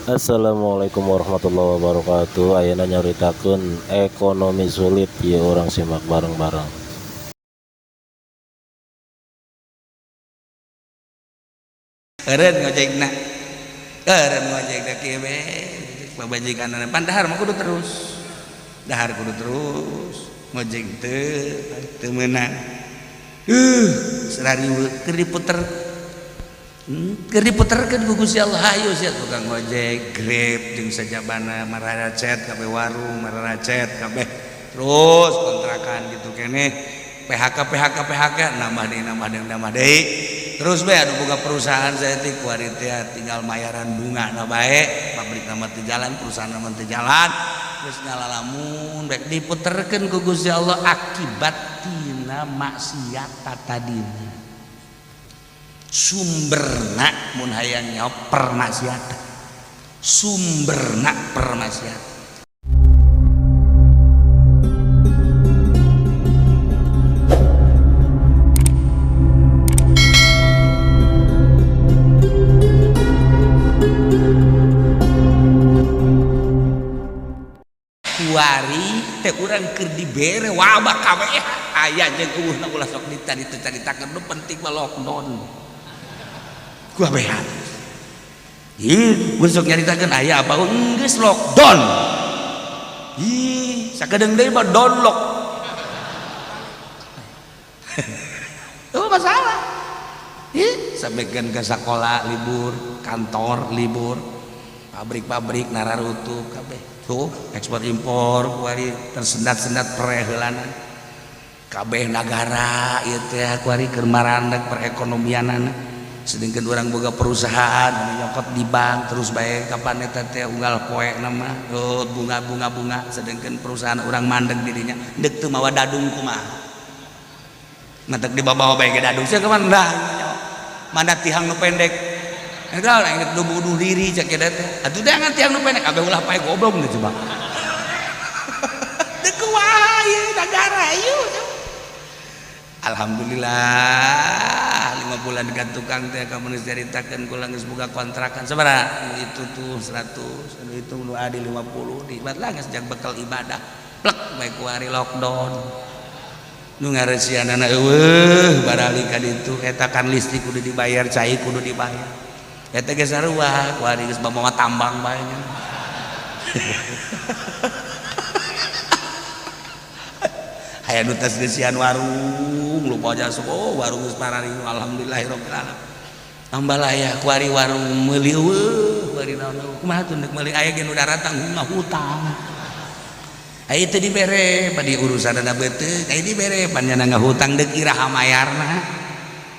Assalamualaikum warahmatullahi wabarakatuh. Ayeuna nyaritakeun ekonomi sulit, ieu urang simak bareng-bareng. Eureun ngojekna. Eureun ngojekna kieu we. Pabajikanna pan dahar mah kudu terus. Dahar kudu terus. Ngojek teu teu meunang. Sarariweuh keur diputer. Keur diputerkeun ku Gusti Allah, hayu sia tukang ngojek, Grab jeung sajabana mararacet kabeh warung, mararacet kabeh. Terus kontrakan gitu keneh. PHK PHK PHK nambah deui nambah deui nambah deui. Terus bae anu boga perusahaan saya teh kuari teh tinggal mayaran bunga na bae, pabrik na mah teu jalan, perusahaan na mah teu jalan. Terus ngalalamun bae diputerkeun ku Gusti Allah akibat tina maksiat tadina. Sumberna mun hayang nyaho permaksiatan. Sumberna permaksiatan. Kuari teh urang keur dibere wabah kabeh aya jeung eueuhna ulah sok dicarita-caritakeun, nu penting mah lockdown. Kuabehan. Ih, mun sok nyaritakeun aya apa geus lockdown. Ih, sakedeung deui mah download. Itu masalah. Ih, sabegan ke sekolah libur, kantor libur, pabrik-pabrik nararutup kabeh. Tuh, ekspor impor kuari tersendat-sendat pereheulanna. Kabeh nagara ieu teh kuari keur marandeg perekonomianana. Sedangkan orang boga perusahaan anu nyokot di bank terus bae kapan eta teh unggal poe nama oh, bunga-bunga bunga, sedangkan perusahaan orang mandeg dirinya deuk teu mawa dadung kumaha matak dibawa bae ke dadung sia kapan dah mana tihang nu pendek eta lah inget nu bunuh diri cek eta teh atuh jangan tihang nu pendek abeh ulah pae goblok teh coba deuk kumaha ieu nagara ieu. Alhamdulillah 5 bulan dekat tukang teh kamu caritakeun kula geus boga kontrakan sabaraha nu itu tuh 100 nu itu nu adi 50 di lah geus jang bekal ibadah plek bae kuari lockdown nu ngareusianana eueuh barali ka ditu eta kan listrik kudu dibayar cai kudu dibayar eta geus sarua kuari geus mamawa tambang bae nya. Aya nu tos geusian warung lupa aja oh warung geus pararing alhamdulillahirabbil alamin ambalaya kuari warung meuli eueuh kuari naon kumaha tuh deuk meuli aya ge nu daratang hutang aya teu dibere padi urusanna beuteung aya dibere panjana ngahutang deuk iraha mayarna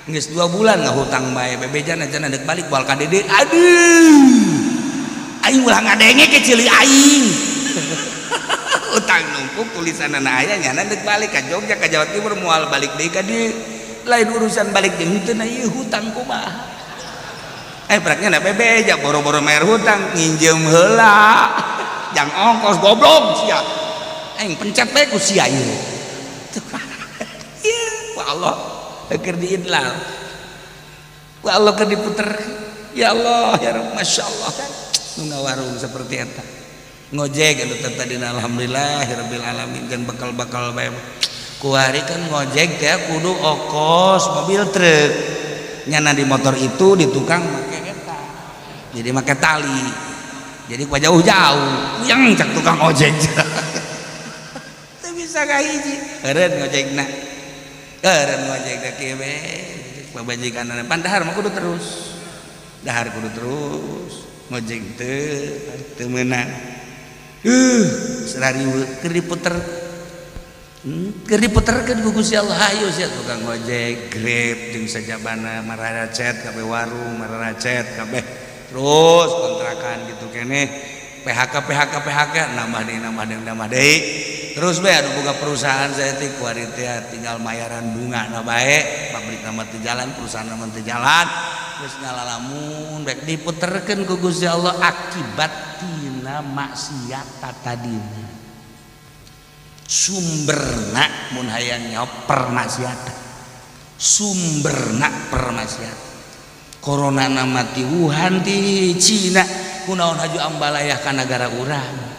geus 2 bulan ngahutang bae bebejana cenah deuk balik moal ka deui aduh aing ulah ngadenge ke ceuli aing. Utang numpuk tulisanana aya nyana deuk balik ka Jogja ka Jawa Timur moal balik deui ka dieu lain urusan balik jeung henteu na ieu hutang kumaha praknya na bebeja boro-boro bayar hutang nginjem heula jang ongkos goblok sia aing pencet bae ku sia ieu. Ieu ku Allah keur diidlal ku Allah keur diputer ya Allah ya Rabb masyaallah nu ngawarung seperti eta ngojek anu tadina alhamdulillahirabbil alamin jeung bekal-bekal bae kuari kan ngojek teh kudu okos mobil truk nyana di motor itu di tukang make eta jadi make tali jadi ku jauh-jauh yang cak tukang ojek teu bisa kahiji eureun ngojekna eureun ngojekna kieu we pabajikanna pan dahar mah kudu terus dahar kudu terus ngojek teu teu meunang. Sarariweuh keur diputer keur diputerkeun ku Gusti Allah hayu sia tukang ngojek Grab jeung sajabana mararacet kabeh warung mararacet kabeh terus kontrakan gitu keneh PHK PHK PHK nambah deui nambah deui nambah deui terus bae anu boga perusahaan saya teh kuari teh tinggal mayaran bunga na bae pabrik na mah teu jalan perusahaan na mah teu jalan geus ngalalamun bae diputerkeun ku Gusti Allah akibat tina maksiat tadina. Sumberna mun hayang nyaho permaksiatan sumberna permaksiatan corona na mati Wuhan di Cina Kunaon haju ambalayah ka nagara urang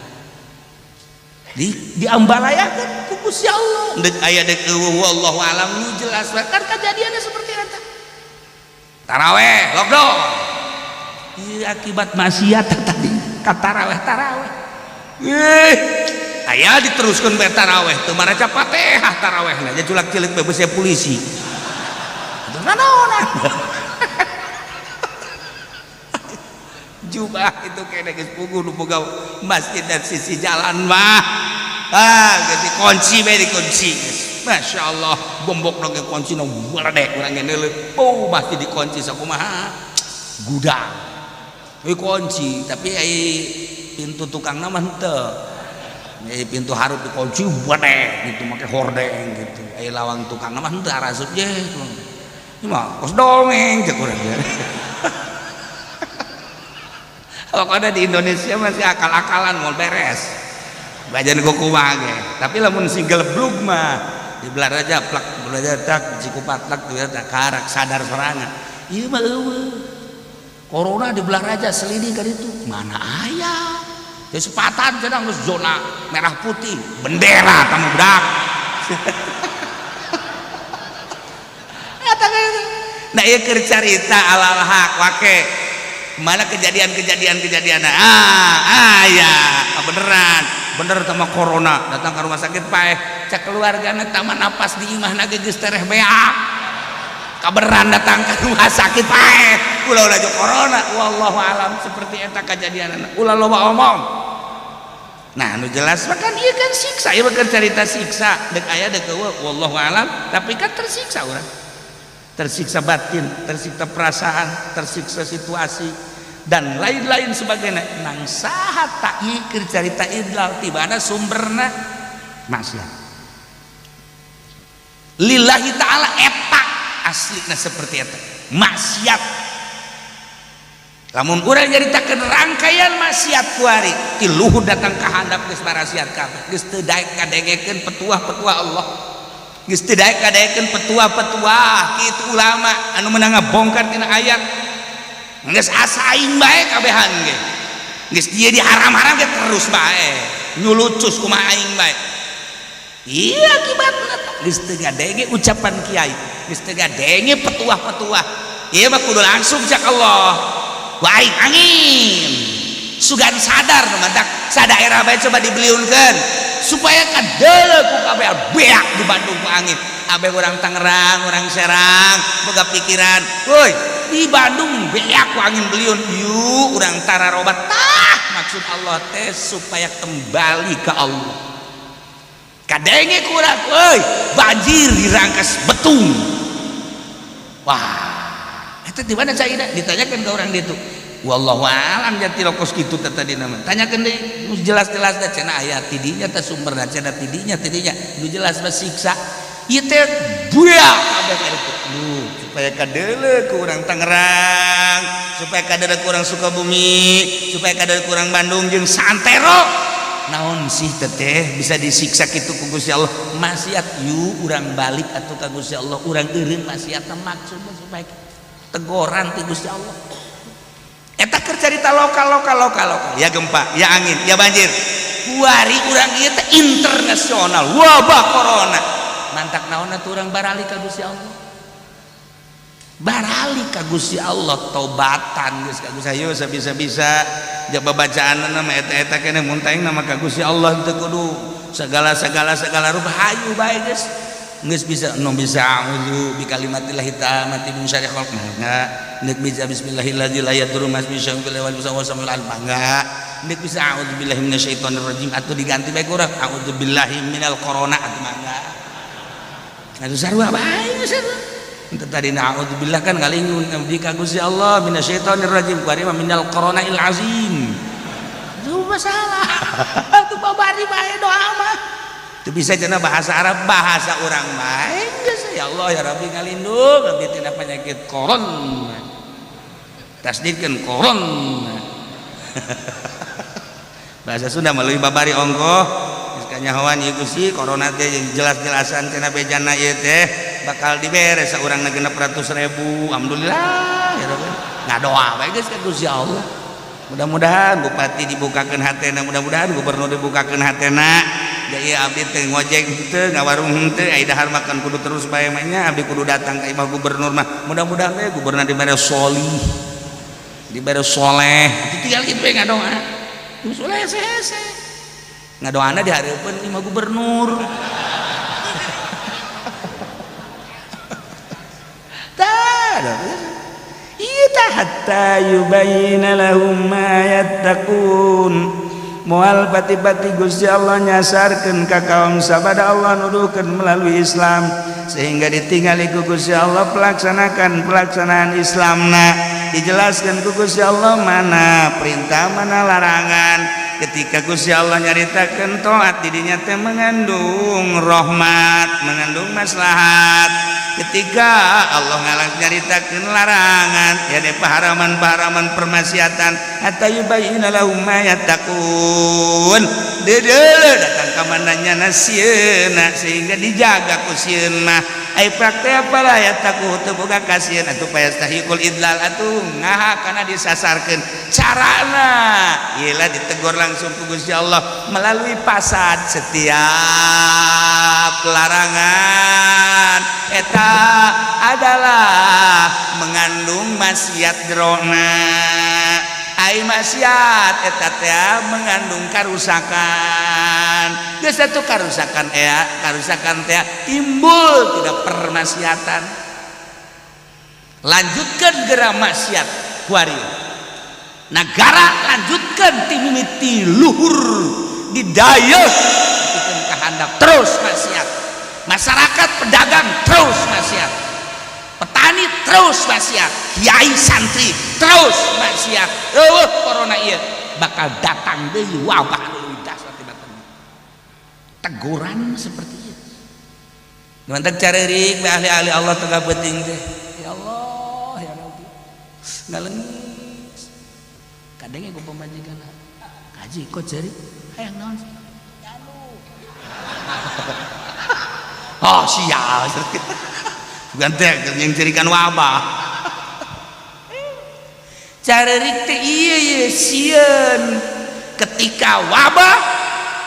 di diambalayahkeun ku Gusti Allah. Deuk aya deuk eueuh, wallahu alam, nu jelas kan kejadiannya seperti eta. Taraweh lockdown. Ieu akibat maksiat tadi ka taraweh taraweh. Ih, aya diteruskeun bae taraweh teu maraca Fatihah tarawehna ja culak cilik bae besi polisi. Atuh nanaonan. Jubah itu kene geus puguh nu boga masjid dan sisi jalan mah. Ah, geus dikunci bae dikunci. Masya Allah, bombok ge kunci nu meledek urang ge neuleuh. Oh, masjid dikunci sakumaha? Gudang. Dikunci, tapi ai pintu tukangna mah henteu. Ai pintu hareup dikunci bedek gitu make hordeng gitu. Ai lawang tukangna mah henteu arasup ye. Ieu mah kos dongeng cek urang ge. Pokoknya di Indonesia masih akal-akalan mau beres. Bajan kumaha ge. Tapi lamun single blug mah di belah raja plak belah raja tak cikupat plak tuh ya karak sadar sorangan. Ieu mah eueuh. Corona di belah raja selidih ka ditu. Mana aya? Teu sepatan cenah geus zona merah putih, bendera tamu budak. Nah ieu keur carita alal hak wake. Mana kejadian-kejadian ah ya beneran bener sama corona datang ke rumah sakit paeh cek keluargana taman napas di imahna ge geus tereh beak kaberan datang ke rumah sakit paeh ulah ulah corona wallahu alam seperti eta kejadianna ulah loba omong. Nah nu jelas mah kan ieu kan siksa ieu mah cerita siksa deuk aya deuk eueuh wallahu alam tapi kan tersiksa urang. Tersiksa batin, tersiksa perasaan, tersiksa situasi dan lain-lain sebagainya. Nang saha tak ieu carita idlal tibana sumberna maksiat. Lillahi ta'ala eta aslina seperti eta maksiat. Lamun urang nyaritakeun rangkaian maksiat kuari ti luhur datang ka handap geus marasiat kabeh geus teu daek kadengekeun petuah-petuah Allah. Geus teu daek kadengekeun petuah-petuah kitu ulama anu meunang ngabongkar tina ayat geus asa aing bae kabehan ge geus dieu diharam-haram ge terus bae nyulucus kumaha aing bae. Iya akibatna geus teu ngadenge ucapan kiai geus teu ngadenge petuah-petuah ieu mah kudu langsung cak Allah baik angin sugan sadar nu mantak sadaerah bae coba dibeliunkeun supaya kadeuleu ku kabeh beak di Bandung ku angin abeh urang Tangerang urang Serang boga pikiran woi di Bandung beak ku angin beliun yuk urang tararobat tah maksud Allah teh supaya kembali ke Allah kadenge ku urang woi banjir di Rangkas Betung wah eta di mana caina ditanyakan ke orang ditu wallahu alam jati lokos kitu teh tadi nama tanyakeun deui nu jelas-jelas da cenah aya tidinya teh sumberna cenah tidinya tidinya nu jelas mah siksa ieu teh buak kabeh ka ditu duh supaya kadeuleu ku urang Tangerang supaya kadeuleu ku urang Sukabumi supaya kadeuleu ku urang Bandung jeung saantero naon sih teteh bisa disiksa kitu ku Gusti Allah maksiat yuk urang balik atuh ka Gusti Allah urang eureun maksiatna maksudna supaya tegoran ti Gusti Allah. Eta keur carita lokal lokal lokal lokal ya gempa ya angin ya banjir kuari urang ieu teh internasional wabah corona mantak naon atuh urang baralik ka Gusti Allah baralik ka Gusti Allah tobatan geus ka Gusti ayo sabisa-bisa jaba bacaanna mah eta-eta keneh mun taing nama ka Gusti Allah teu kudu segala-segala segala rupa hayu bae geus geus bisa nu bisa a'udzu bi kalimatillahi tammati min syarri khalq mangga nek bisa bismillahirrahmanirrahim la yadurru ma ismihi syai'un fil ardi wa samil alim mangga nek bisa a'udzu billahi minasyaitonir rajim atuh diganti bae ku urang a'udzu billahi minal corona atuh mangga atuh sarua bae sarua henteu tadi na'udzubillah kan ngalingun abdi ka Gusti Allah minasyaitonir rajim ku ari mah minal corona il azim itu masalah atuh babari bae doa mah itu bisa cenah bahasa Arab bahasa urang bae geus ya Allah ya Rabbi ngalindung abdi tina penyakit koron tasdidkeun koron bahasa Sunda mah leuwih babari ongkoh geus kanyahoan ieu Gusti corona teh jelas-jelasan cenah bejana ieu teh bakal dibere saurangna 600.000 alhamdulillah ya Rabbi ngadoa bae geus ka Gusti Allah. Mudah-mudahan bupati dibukakeun hatena, mudah-mudahan gubernur dibukakeun hatena. Jadi abdi teh ngojek henteu, ngawarung henteu, ai dahar makan kudu terus bae mah nya, abdi kudu datang ka imah gubernur mah. Mudah-mudahan teh gubernur dibere solih, dibere soleh. Tinggal kitu we ngadoa. Soleh hese. Ngadoana di hareupeun imah gubernur. Tah, ieu tah hatta yubayyina lahum ma yattaqun. Moal pati-pati Gusti Allah nyasarkeun ka kaum sabada Allah nuduhkeun melalui Islam sehingga ditingali ku Gusti Allah pelaksanakan pelaksanaan Islamna, dijelaskan ku Gusti Allah mana perintah mana larangan. Ketika Gusti Allah nyaritakeun taat didinya teh mengandung rahmat, mengandung maslahat. Ketika Allah ngalang nyaritakeun larangan ya paharaman-paharaman permaksiatan, hatta yubayyina lahum ma yattaqun. Dedeule datang ka mananya nasieuna sehingga dijaga ku sieun mah. Ai praktek apalah yattaqu teu boga kasieun atuh payastahiqul idlal atuh ngaha kana disasarkeun. Carana ieu ditegur langsung ku Gusti Allah melalui pasad setiap larangan eta adalah mengandung maksiat jerona. Ai maksiat eta teh mengandung karusakan. Geus atuh karusakan ea, karusakan teh timbul tidak permaksiatan. Lanjutkan gerak maksiat kuari. Nagara lanjutkan timimiti luhur didayeuh pikeun kahandap terus maksiat. Masyarakat pedagang terus maksiat, petani terus maksiat, kiai santri terus maksiat. Eueuh corona ieu bakal datang deui wabah anu leuwih dahsyat tibatan. Teguran seperti itu. Mantap careurik we ahli-ahli Allah tengah penting teh. Ya Allah ya Rabbi. Ngalengis. Kadang ku pamajikan kaji kok jari hayang naon sih? Oh sial. Bukan teh yang cirikan wabah. Careurik teh ieu ye sieun ketika wabah,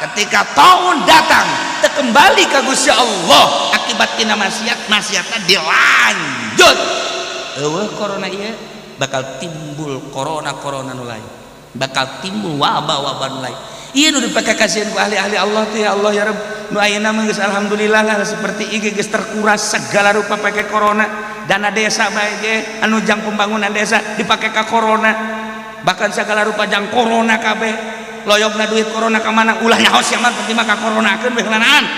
ketika taun datang teu kembali ka Gusti Allah akibat tina maksiat, maksiatna dilanjut. Eueuh corona ieu bakal timbul corona-corona nu lain, bakal timbul wabah-wabah nu lain. Ieu nu dipake kasihan ku ahli-ahli Allah teh ya Allah ya Rabb. Nu ayeuna mah geus alhamdulillah lah seperti ieu geus terkuras segala rupa pake corona. Dana desa bae ge anu jang pembangunan desa dipake ka corona. Bahkan segala rupa jang corona kabeh. Loyogna duit corona ka mana ulah nyaho sia mah penting mah ka coronakeun we heulanaan.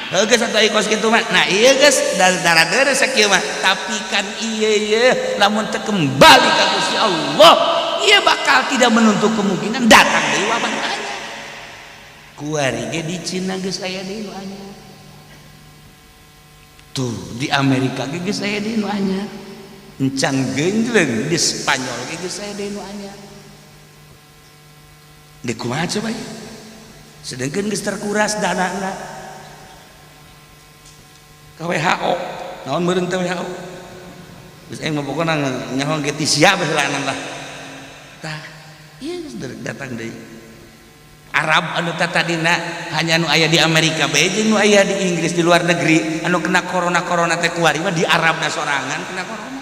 Heuh geus atuh kos kitu mah. Nah ieu geus darah deureuh sakieu mah. Tapi kan ieu ye lamun teu kembali ka Gusti Allah, ieu bakal tidak menutup kemungkinan datang deui wabah anyar. Kuari ge di Cina geus aya deui nu anyar. Tuh di Amerika ge geus aya deui nu anyar. Encan genjleng di Spanyol ge geus aya deui nu anyar. Di kumaha coba ya? Sedangkan geus terkuras danana. Ka WHO, naon meureun teh WHO? Geus aing mah pokona nyaho ge ti sia bae heulanan lah. Tah, ieu geus datang deui. Arab anu tadina hanya anu aya di Amerika bae jeung nu aya di Inggris di luar negeri anu kena corona-corona teh kuari mah di Arabna sorangan kena corona.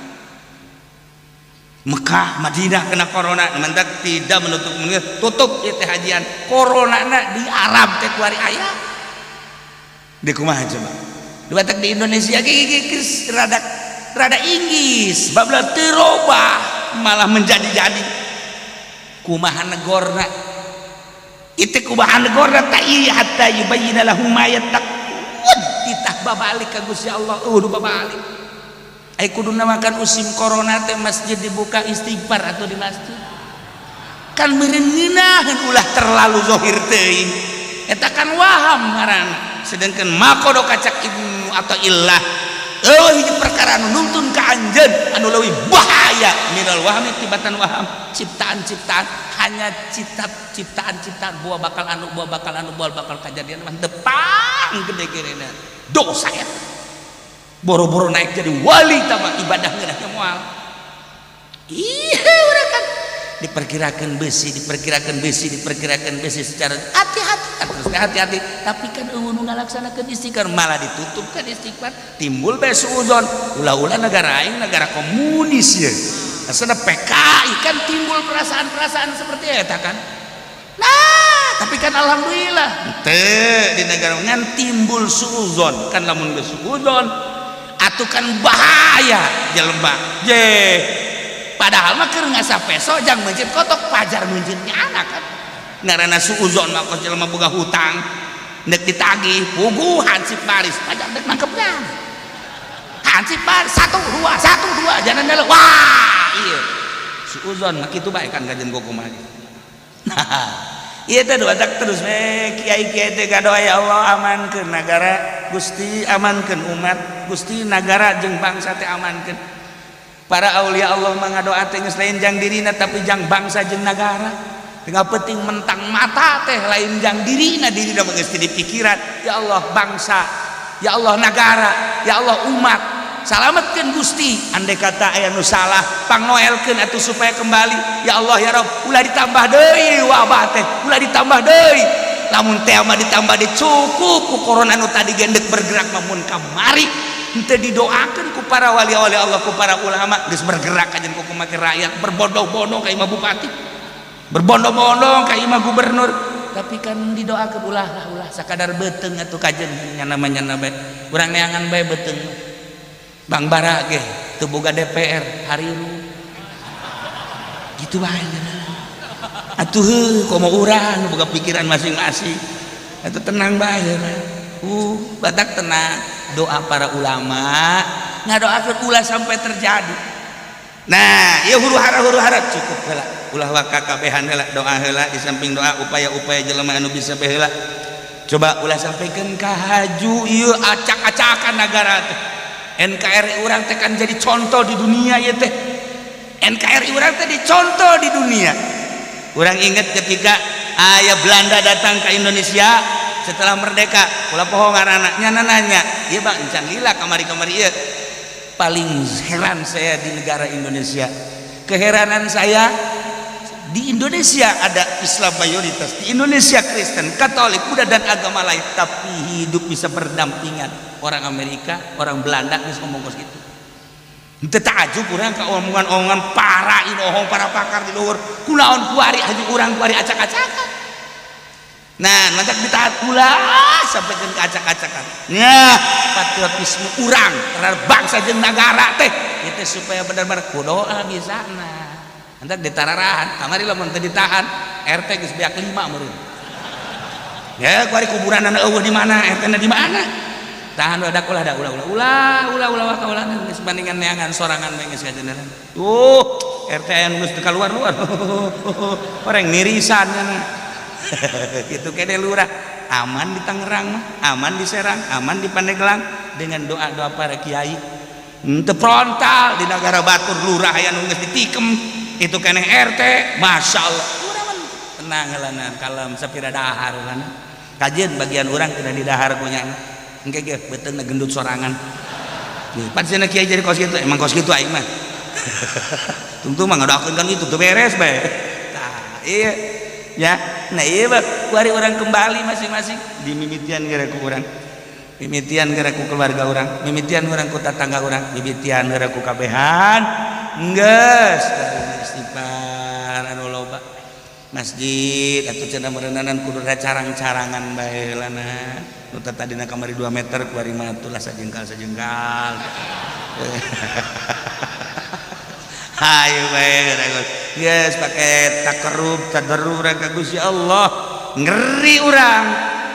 Mekah, Madinah kena corona, mentak tidak menutup tutup ieu teh hajian. Corona na di Arab teh kuari aya. Di kumaha coba? Di batak di Indonesia ge geus rada rada inggis, babla teu robah malah menjadi-jadi. Kumaha negorna? Itu kumaha negorna ta ieu hatta yubayyina lahum ma yattaqun. Titah babalik ka Gusti Allah, eueuh babalik. Ai kuduna makan musim corona teh masjid dibuka istighfar atau di masjid. Kan meureun ngeunaheun ulah terlalu zahir teuing. Eta kan waham ngaranna. Sedangkan makodo kacak Ibnu atau illah eueuh hiji perkara anu nuntun ka anjeun anu leuwih bahaya minal wahmi tibatan waham, ciptaan-ciptaan hanya ciptaan-ciptaan buah bakal anu buah bakal anu buah bakal kejadian mah depang gede-gedena dosa eta. Boro-boro naik jadi wali tambah ibadah ngeunah moal. Iya urang kan Diperkirakan besi, diperkirakan besi, diperkirakan besi secara hati-hati kan, terus hati-hati. Tapi kan euweuh nu ngalaksanakeun istighfar, malah ditutup kan istighfar, timbul bae suuzon, ulah-ulah negara aing negara komunis ya. Asana PKI kan timbul perasaan-perasaan seperti eta kan. Nah, tapi kan alhamdulillah teu di negara ngan timbul suuzon kan. Lamun geus suuzon atuh kan bahaya jelema je. Padahal mah keur ngasah peso jang meuncit kotok, pajar meuncit nyana kan. Ngaranna suuzon mah kos jelema boga hutang nek ditagih, puguh hansip baris, pajar dek nangkepnya hansip baris, satu dua, satu dua, jangan nyala. Wah, iya, suuzon mah kitu bae kan kajen kumaha. Nah, iya teh batak terus we kiai-kiai teh gadoa, "Ya Allah, amankeun negara, Gusti, amankeun umat, Gusti, negara jeung bangsa teh amankeun." Para aulia Allah mah ngadoa teh geus lain jang dirina, tapi jang bangsa jeung nagara. Tengah penting mentang mata teh lain jang dirina, dirina mah geus di pikiran, "Ya Allah, bangsa, ya Allah, negara, ya Allah, umat, salametkeun Gusti. Andai kata aya nu salah, pangnoelkeun atuh supaya kembali. Ya Allah, ya Rabb, ulah ditambah deui wabah teh, ulah ditambah deui." Lamun teh mah ditambah deui, cukup ku corona nu tadi gendek bergerak. Mun kamari henteu didoakeun ku para wali-wali Allah, ku para ulama, geus bergerak aja ku kumake rakyat berbondong-bondong ka imah bupati, berbondong-bondong ka imah gubernur. Tapi kan didoakeun, ulah lah, ulah sakadar beuteung atuh kajen nyana mah, nyana bae urang neangan bae beuteung. Bang Bara ge teu boga DPR hariru gitu bae atuh. Heuh, komo urang boga pikiran masing-masing atuh, tenang bae. Batak tenang, doa para ulama ngadoakeun ulah sampai terjadi. Nah, ieu huru hara, huru hara cukup heula, ulah waka kabehan heula, doa heula. Di samping doa, upaya-upaya jelema anu bisa bae heula. Coba ulah sampaikan ka haju ieu acak-acakan negara teh. NKRI urang teh kan jadi contoh di dunia ieu teh. NKRI urang teh dicontoh di dunia. Urang inget ketika aya Belanda datang ke Indonesia setelah merdeka, ulah poho ngaranna, nya nanya, "Ieu Bang, encan lila kamari-kamari ieu." Paling heran saya di negara Indonesia, keheranan saya di Indonesia ada Islam mayoritas, di Indonesia Kristen, Katolik, Buddha, dan agama lain, tapi hidup bisa berdampingan. Orang Amerika, orang Belanda geus ngomong kos kitu. Teu takjub urang ka omongan-omongan para inohong, para pakar di luhur. Kunaon kuari haju urang kuari acak-acakan? Nah, mantak ditaat ulah sampai ke acak-acakan. Nah, patriotisme urang terhadap bangsa jeung nagara teh itu supaya benar-benar ku doa bisa. Nah, mantak ditararahan kamari, lamun teu ditahan RT geus beak 5 meureun ya kuari. Kuburan euweuh di mana, RT na di mana? Tahan udah, ulah da, ulah, ulah, ulah, ulah, ulah, waka ulah. Geus bandingan neangan sorangan bae geus kajeneran tuh. RT aya nu geus teu kaluar-luar, orang nirisan gitu kene. Lurah aman di Tangerang mah, aman di Serang, aman di Pandeglang dengan doa-doa para kiai. Teu frontal di negara batur, lurah aya nu geus ditikem itu keneh RT. Masya Allah, urang mah tenang heula, kalem sapira dahar heula. Kajian bagian urang tidak didahar ku nyana, engke ge beuteungna gendut sorangan. Pan cenah kiai jadi kos kitu, emang kos kitu aing mah. Tentu mah ngadoakeun kan itu teu beres bae. Tah, iya ya. Nah, iya mah kuari urang kembali masing-masing di mimitian gara ku urang, mimitian gara ku keluarga urang, mimitian urang ku tatangga urang, mimitian gara ku kabehan. Geus istighfar anu loba, masjid atau cenah meureunanan kudu carang-carangan bae lana. Nu tadina kamari 2 meter, kuari mah atuh lah sajengkal sajengkal. Hayu bae geus pake takarub tadarrub ka Gusti Allah. Ngeri urang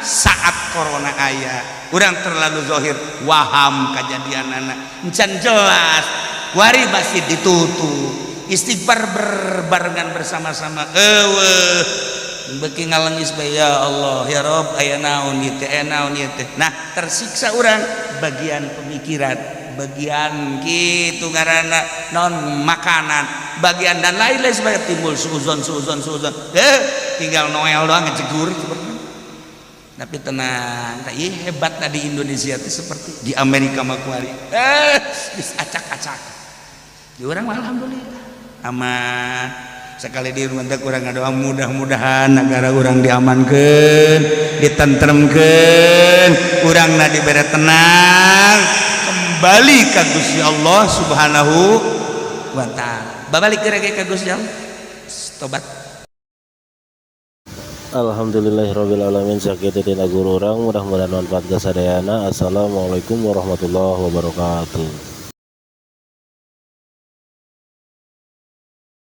saat corona aya, urang terlalu zahir, waham kajadianana encan jelas. Kuari masjid ditutup, istighfar berbarengan bersama-sama eueuh, beuki ngalengis bae, "Ya Allah, ya Rob, aya naon ieu teh, aya naon ieu teh?" Nah, tersiksa urang bagian pemikiran, bagian kitu ngaranna non makanan, bagian dan lain-lain sebagai timbul suuzon, suuzon, suuzon. Tinggal Noel doang ngejegur seperti. Tapi tenang, ih, hebat tadi Indonesia itu seperti di Amerika mah kuari bisa acak-acak, di urang mah alhamdulillah aman. Sekali di rumah kurang ngadoa, mudah-mudahan negara urang diamankeun, ditentremkeun, urangna dibere tenang, kembali ka Gusti Allah Subhanahu wa Ta'ala. Babalik ke Gusti Allah, tobat. Alhamdulillahirabbil alamin. Sakitu tina guru urang, mudah-mudahan manfaat ka sadayana. Assalamualaikum warahmatullahi wabarakatuh.